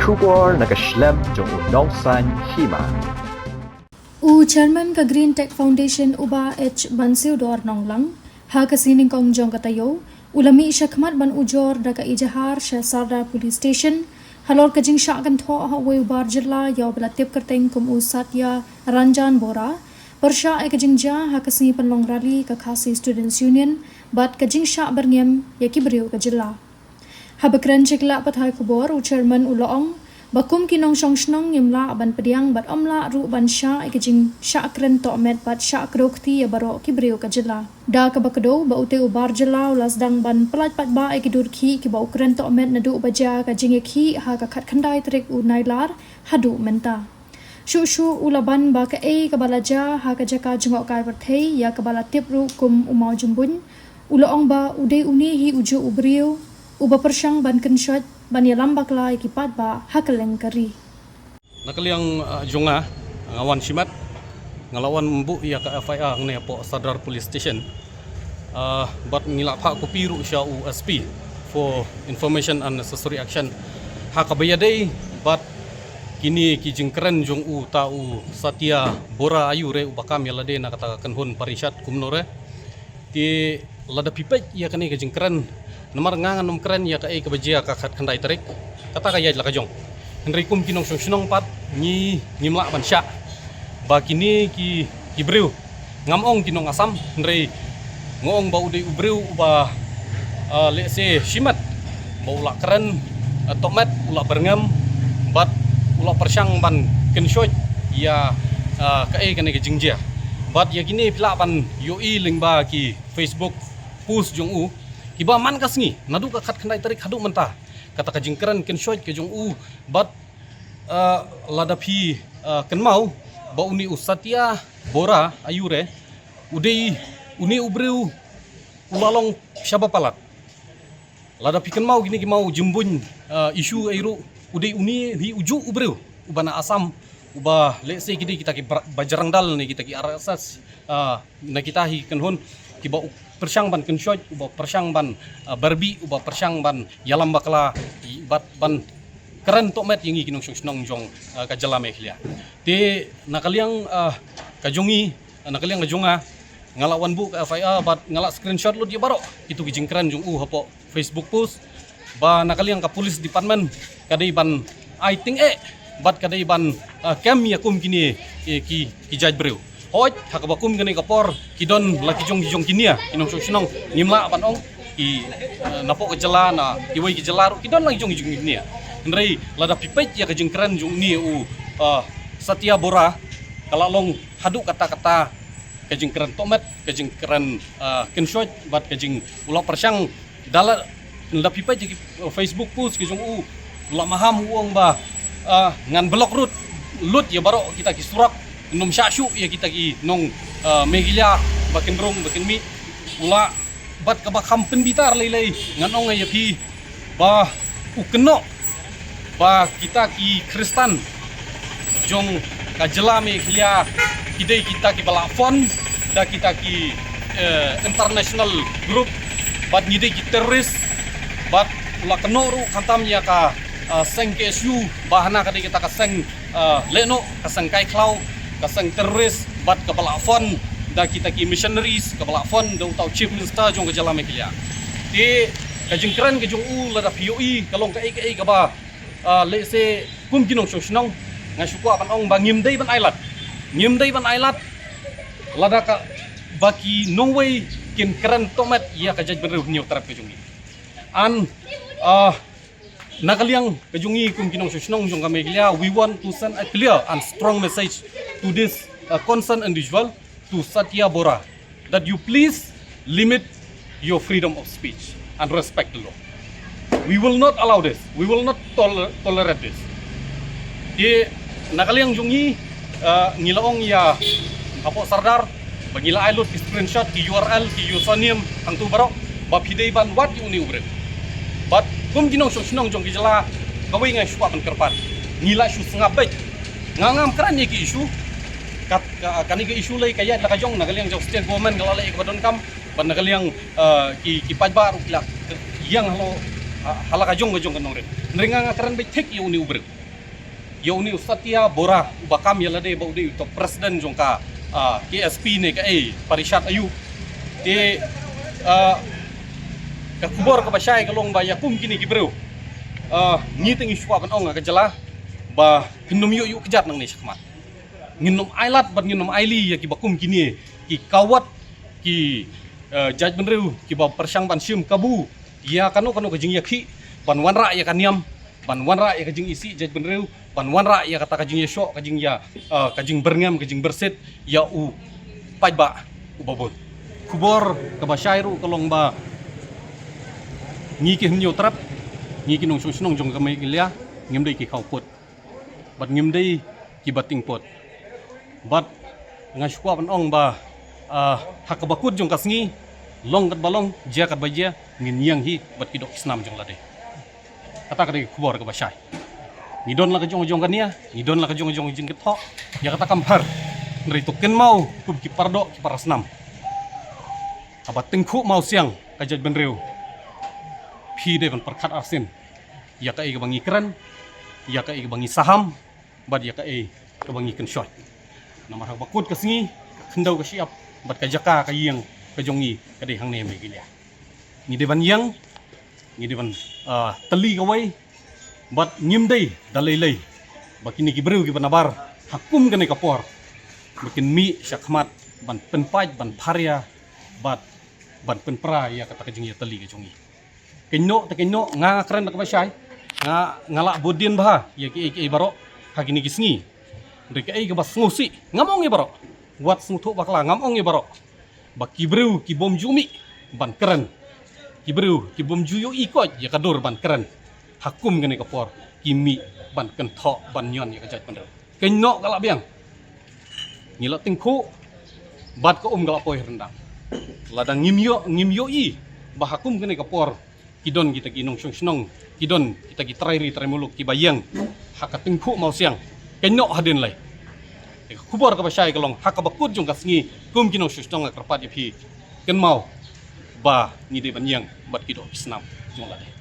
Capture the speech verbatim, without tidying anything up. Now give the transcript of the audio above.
Khubor na ka shlem jong u Nongsaiñ Hima. U Chairman ka Green Tech Foundation u Bah H Bansiewdor Nonglang, ha ka sngi Nyngkong jong ka taïew, u la mih shakhmat ban ujor da ka ejahar sha Sardar Police Station, halor ka jingshah kynthoh ha uwei u bar jylla ïa uba la tip kyrteng kum u Satya Ranjan Bora, pyrshah ïa ka jingjia ha ka sngi pynlong rally ka Khasi Students Union, bad ka jingshah byrngem ïa ki briew ka jylla. Haba kren sha ki lad pathai khubor, u Chairman u la ong ba kum ki nongshong shnong ngim lah ban pdiang bad ym lah ruh ban shah ïa ka jingshah kren tohmet bad shah kdew kti ïa baroh ki briew ka jylla. Da kaba kdew ba utei u bar jylla u la sdang ban pyllait paidbah ïa ki dur khih kiba u kren tohmet naduh ba jia ka jingïakhih ha ka khatkhyndai tarik u Nailar haduh mynta. Shuh shuh u la ban ba kaei kaba la jia ha ka jaka jngohkai pyrthei ïa kaba la tip ruh kum u Mawjymbuiñ, u la ong ba u dei une hi ujuh u briew uba pyrshang ban kynshoit ban ïalam bakla ïa ki paidbah ha kylleng ka ri. Na ka liang, ah, jong nga, nga wan shimet, nga la wan buh ïa ka F I R hangne hapoh Sadar Police Station. Ah, bad ngi la phah copy ruh sha u S P for information and necessary action. Ha kaba ïadei bad kine ki jingkren jong uta u Satya Bora aiu re uba kam ïa lade na kata ka kynhun Parishad kumno re. Te lada phi peit ïa kane ka jingkren, namar nga ngan ym kren ïa kaei kaba jia ka khatkhyndai tarik, kata ka ïaid la ka jong. Hynrei kum ki nongshong shnong pat ngi ngim lah ban shah ba kine ki, ki briew, ngam ong ki nong Assam, hynrei nga ong ba u dei u briew uba, ah, lehse shimet ba u la kren, ah, tohmet, u la byrngem bad u la pyrshang ban kynshoit ïa, ah, kaei kane ka jingjia. Bad ïa kine phi lah ban ïohi lyngba ki Facebook post jong u kiba man ka sngi naduh ka khatkhyndai tarik haduh mynta, kata ka jingkren kynshoit ka jong u. Bad, ah, lada phi, ah, kynmaw ba une u Satya Bora aiu re, u dei une u briew u la long shaba palat. Lada phi kynmaw kine ki Mawjymbuiñ, ah, issue aiu ruh, u dei une hi ujuh u briew uba na Assam, uba lehse ki dei kita ki bra-, Bajrang Dal ne kita ki R S S, ah, na kita hi kynhun kiba u pyrshang ban kynshoit, uba pyrshang ban, ah, byrbi, uba pyrshang ban ïalam bakla, i, bad ban kren tohmet ïa ngi ki nongshong shnong jong, ah, ka jylla Meghalaya. Te na ka liang, ah, ka jong ngi, na ka liang ka jong nga, nga la wan buh ka F I R bad nga la screenshot lut ïa baroh kito ki jingkren jong u hapoh Facebook post ba na ka liang ka police department ka dei ban ai tyngeh bad ka dei ban, ah, kem ïa kum kine, eh, ki, ki jait briew. Hooid, ha kaba kum kane ka por ki don la ki jong ki jong ki nia, ki nongshong shnong, ngim lah ban ong ki, eh, napoh ka jylla, na kiwei ki jylla ruh ki don la ki jong ki jong ki nia. Hynrei lada phi peit ïa ka jingkren jong une u, ah, Satya Bora, ka la long haduh katta katta ka jingkren tohmet, ka jingkren, ah, kynshoit bad ka jing, u la pyrshang da la, lada phi peit ïa ki, ah, Facebook post ki jong u, u la maham u ong ba, ah, ngan block lut, lut ïa baroh kita ki surok, ngam shah shuh ïa kita ki nong, ah, Meghalaya ba kin rung ba kin mih. U la, bad kaba kham pynbitar lei lei ngan ong ïa phi ba u kynnoh ba kita ki Khristan jong ka jylla Meghalaya ki dei kita kiba la fund da kita ki, eh, international group, bad ngi dei ki terrorist, bad u la kynnoh ruh khamtam ïa ka, eh, seng K S U ba hana ka dei kita ka seng, eh, lehnoh, ka seng kai khlaw, ka seng terrorist, bad kaba la fund da kita ki missionaries, kaba la fund da uta u Chief Minister jong ka jylla Meghalaya. Te ka jingkren ka jong u lada phi ïohi ka long kaei kaei kaba, ah, lehse kum ki nongshong shnong nga shu kwah ban ong ba ngim dei ban ailad. Ngim dei ban ailad lada ka ba ki nongwei kin kren tohmet ïa ka jaitbynriew Hynñiewtrep ka jong ngi. And, ah, na ka liang ka jong ngi kum ki nongshong shnong jong ka Meghalaya, we want to send a clear and strong message to this, uh, concerned individual, to Satya Bora, that you please limit your freedom of speech and respect the law. We will not allow this. We will not toler-, tolerate this. Te na ka liang jong ngi, uh, ngi la ong ïa hapoh Sardar ba ngi la ai lut ki screenshot, ki U R L, ki username, hangtu baroh, ba phi dei ban wad ïa une u briew. Bad kum ki nongshong shnong jong ki jylla, kawei nga shu kwah ban kyrpad, ngi la shu sngap beit. Nga ngam kren ïa ki issue, kat, ka, kane ka issue lei ka ïaid la ka jong, na ka liang jong state government ka la leh ïa kaba donkam, bad na ka liang, eh, ki, ki paidbah ruh ki la ïeng halor, ha, ha la ka jong ka jong ka nongrim. Hynrei nga nga kren beit thik ïa une u briew, ïa une u Satya Bora, uba kam ïa lade ba u dei uto president jong ka, ah, K S P ne kaei, Parishad Ayu. Te, ah, ka khubor kaba shai ka long ba ïa kum kine ki briew, ah, ngi te ngi shu kwah ban ong ha ka jylla ba kin nym ïoh ïoh kjat nangne shakhmat. Ngin nym ailad bad ngin nym aili ïa kiba kum kine, ki kawat, ki, eh, jaitbynriew kiba pyrshang ban shim kabu ïa kano kano ka jingïakhih, ban wanrah ïa ka niam, ban wanrah ïa ka jingisih jaitbynriew, ban wanrah ïa kata ka jingïashoh, ka jingïa, eh, ka jingbyrngem, ka jingbyrsit ïa u paidbah uba bun. Khubor kaba shai ruh ka long ba ngi ki hynñiew trep, ngi ki nongshong shnong jong ka Meghalaya, ngim dei ki khawpud bad ngim dei kiba tyngpud. Bad nga shu kwah ban ong ba, ah, ha kaba kut jong ka sngi, long katba long, jia katba jia, ngin ïeng hi bad ki doh ki snam jong lade. Kata ka dei ka khubor kaba shai. Ngi don la ka jong jong ka nia, ngi don la ka jong jong jingkynthoh, ïa kata kam pher. Hynrei to kynmaw kum ki paradoh ki parasnam, haba tyngkhuh mawsiang ka jaitbynriew, phi dei ban pyrkhat arsien ïa kaei kaba ngi kren, ïa kaei kaba ngi saham, bad ïa kaei kaba ngi kynshoit. Namar ha kaba kut ka sngi, ka khyndew ka shyiap bad ka jaka ka ïing ka jong ngi ka dei hangne ha Meghalaya. Ngi dei ban ïeng, ngi dei ban, ah, tylli kawei, bad ngim dei da lei lei ba kine ki briew kiba nabar ha kum kane ka por ba kin mih shakhmat ban pynpait, ban pharia bad ban pynpra ïa kata ka jingïatylli ka jong ngi. Kynnoh te kynnoh, nga kren da kaba shai, nga, nga lah bud dien bha ïa kiei kiei baroh ha kine ki sngi. Hynrei kaei kaba sngewsih, ngam ong ïa baroh, wat sngewthuh bakla, ngam ong ïa baroh ba ki briew ki bym ju mih ban kren, ki briew ki bym ju ïohi koit ïa ka dur ban kren ha kum kane ka por, ki mih ban kynthoh, ban ñion ïa ka jaitbynriew. Kynnoh ka la biang, ngi la tyngkhuh bad ka um ka la poi ryndang. Lada ngim ïoh, ngim ïohi ba ha kum kane ka por ki don kita ki nongshong shnong, ki don kita ki trai ri trai muluk kiba ïeng ha ka tyngkhuh mawsiang, kynnoh hadien lei. Te ka khubor kaba shai ka long, ha kaba kut jong ka sngi, kum ki nongshong shnong nga kyrpad ïa phi, kynmaw ba ngi dei ban ïeng bad ki doh ki snam jong lade.